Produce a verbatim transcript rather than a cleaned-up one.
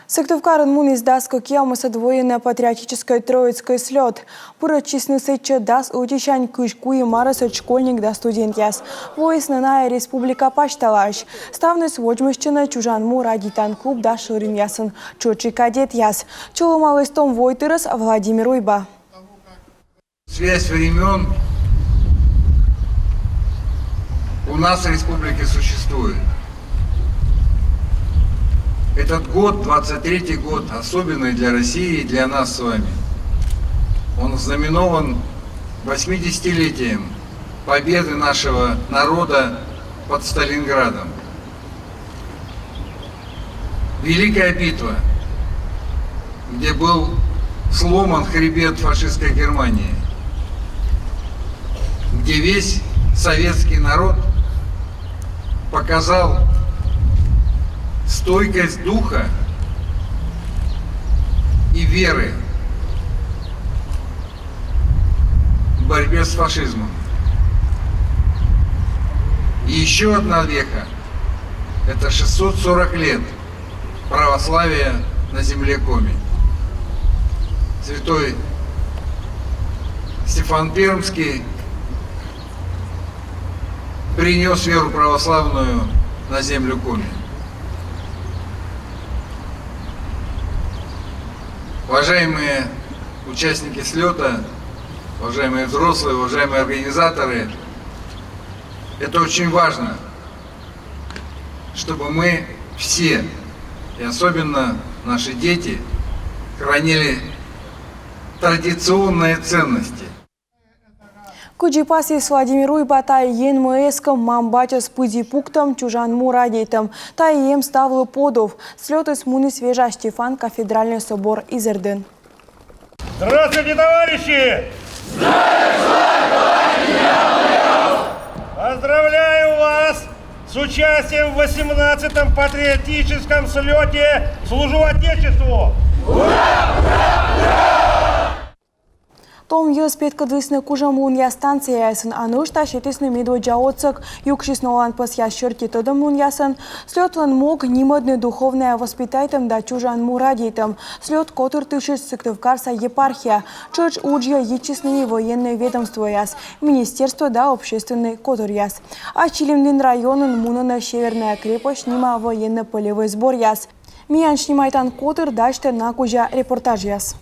Сыктывкарын муніс дас кӧкъямысӧд военно-патриотическӧй Троицкӧй слёт. Пырӧдчисны сэтчӧ дас ӧтисянь кызь куим арӧсӧд школьник да студентъяс. Воисны найӧ республика пасьталаысь. Ставныс водзмӧстчӧны «Чужан му» радейтан клуб да шӧринъясын тшӧтш и кадетъяс. Чолӧмаліс том войтырӧс Владимир Уйба. Связь времён у нас в республике существует. Этот год, двадцать третий год, особенный для России и для нас с вами. Он ознаменован восьмидесятилетием победы нашего народа под Сталинградом. Великая битва, где был сломан хребет фашистской Германии, где весь советский народ показал стойкость духа и веры в борьбе с фашизмом. И еще одна веха — это шестьсот сорок лет православия на земле Коми. Святой Стефан Пермский принёс веру православную на землю Коми. Уважаемые участники слёта, уважаемые взрослые, уважаемые организаторы, это очень важно, чтобы мы все, и особенно наши дети, хранили традиционные ценности. Кыдзи пасйис Владимир Уйба, тайӧ Енмӧ эскӧм, мам-батьӧс пыді пуктӧм, «Чужан му» радейтӧм. Тайӧ эм ставлы подув. Слётыс муніс вежа Стефан кафедральнӧй собор Изэрдын. Здравствуйте, товарищи! Поздравляю вас с участием в восемнадцатом патриотическом слёте «Служу Отечеству». Том йӧз петкӧдлісны кужӧмлунъя станцияясын, а нӧшта сетісны медводдза отсӧг, юксисны оланпӧсъяс серти тӧдӧмлунъясӧн. Слётлӧн мог — нимӧдны духовнӧя воспитайтӧм да «Чужан му» радейтӧм. Слёт котыртысьыс Сыктывкарса епархия. Тшӧтш уджйӧ йитчисны и военнӧй ведомствояс, министерство да общественнӧй котыръяс. Ачыс Ильинлин районын мунӧны «Северная крепость» нима военно-полевӧй сборъяс. Миян снимайтан котыр дасьтӧ на кузя репортажъяс.